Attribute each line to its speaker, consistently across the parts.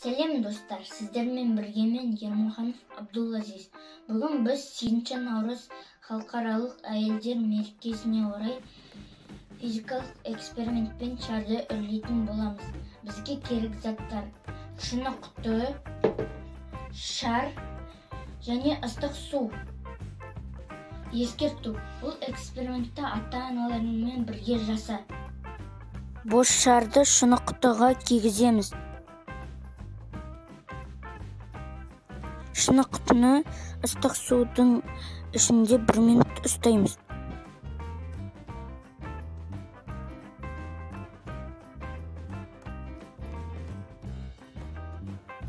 Speaker 1: Сәлем, достар! Сіздермен бірге мен, Ермұханов Абдулазиз. Бүгін біз 8 наурыз халықаралық әйелдер мерекесіне орай физикалық экспериментпен шарды үрлейтін боламыз. Бізге керек заттар: шыны құты, шар және ыстық су. Ескерту: бұл экспериментті ата-аналарыңмен бірге жаса. Бос шарды шыны құтыға кигіземіз. Шыны құтыны ыстық судың ішінде 1 минут ұстаймыз.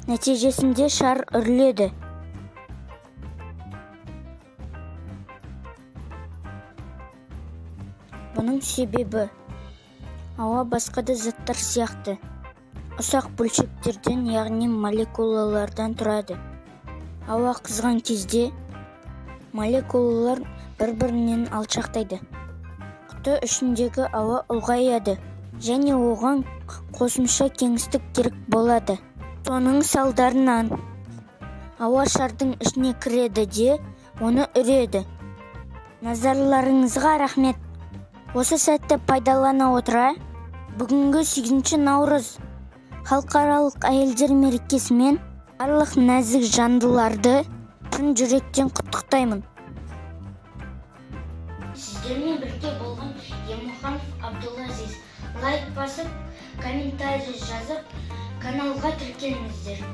Speaker 1: Нәтижесінде шар үрледі. Бұның себебі ауа басқа да заттар сияқты ұсақ бөлшектерден, яғни молекулалардан тұрады. Ауа қызған кезде молекулалар бір-бірінен алшақтайды. Құты ішіндегі ауа ұлғаяды және оған қосымша кеңістік керек болады. Соның салдарынан ауа шардың ішіне кіреді де, оны үреді. Назарларыңызға рахмет. Осы сәтті пайдалана отыра, бүгінгі 8 наурыз халықаралық әйелдер мерекесімен барлық нәзік жандыларды шын жүректен құттықтаймын. Сіздермен бірге болған Ермұханов Абдулазиз. Лайк басып, комментарий жазып, каналға тіркеліңіздер.